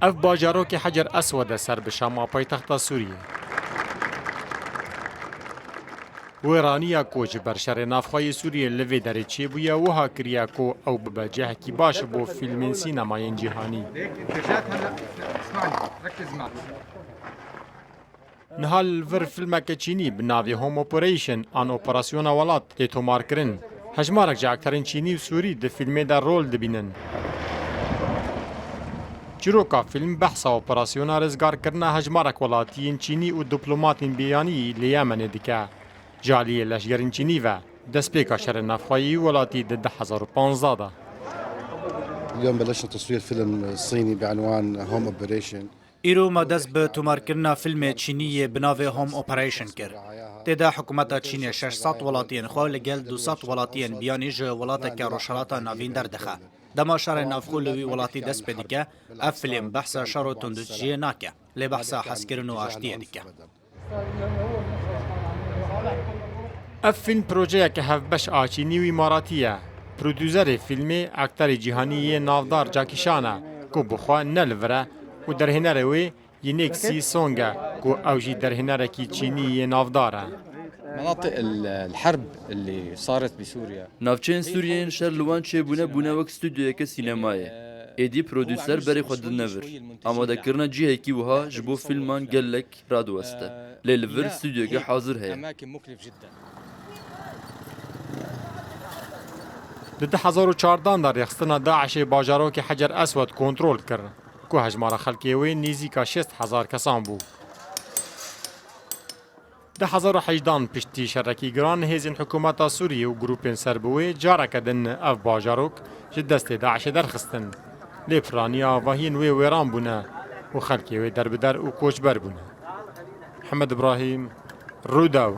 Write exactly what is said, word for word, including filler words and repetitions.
Ev bajarokê Hecer Eswed e ser bi Şama paytexta Sûriyê. Wêraniya ku ji ber şerê navxwe yê Sûriyê li vê derê çêbûye, wiha kiriye ku ew bibe cihekî baş bo fîlmên sînemayên cîhanî. Niha li vir filmeke çînî bi navê Home Operation an Operasyona Welat tê tomarkirin. Hejmarek ji akterên çînî û sûrî di fîlmê de rol dibînin. Çîroka fîlm behsa operasyona rizgarkirina hejmarek welatiyên çînî û diplomatên biyanî li Yemenê dike. Ji aliyê leşgerên çînî ve, destpêka şerê navxweyî welatî di du hezar û panzdeh de. اليوم بلشنا تصوير فيلم صيني بعنوان هوم اوبريشن. Îro me dest bi tomarkirina filmê çînî yê bi navê Home Operation kir. Tê de hikûmeta Çînê şeş sed welatiyên xwe li gel du sed welatiyên biyanî ji welateke Rojhilata Navîn derdixe. Dema şerê navxwe li wî welatî dest pê dike, ev fîlm behsa şer û tundûtiyê nake, lê behsa hezkirin û aştiyê dike. Ev fîlm projeyeke hevbeş a çînî û îmaratî ye. Prodûserê fîlmê akterê cîhanî yê navdar Jackie Chan e, ku bi xwe ne li vir e û derhênerê wê Yinek Si Song e, ku ew jî derhênerekî çînî yê navdar e. مناطق ال- الحرب اللي صارت بسوريا. Navçeyên Sûriyeyên şer li wan çêbûne bûne wek stûdyoyeke sînemayê. Êdî prodûser berê xwe didine vir. Amadekirina cihekî wiha ji bo fîlman gelek radiweste. Lê li vir stûdyoyeke hazir heye. Di du hezar û çardeh de rêxistina DAIŞê bajarokê Hecer Eswed kontrol kir, ku hejmara xelkê wê nêzîka şêst hezar kesan bû. Du hezar û hejdeh piştî şerekî giran hêzên hikûmeta Sûriyê û grûpên ser bi wê careke din ev bajarok ji destê DAIŞê derxistin. Lê piraniya avahiyên wê wêran bûne û xelkê wê derbider û koçber bûne. Hemed Ibrahîm, Rûdaw.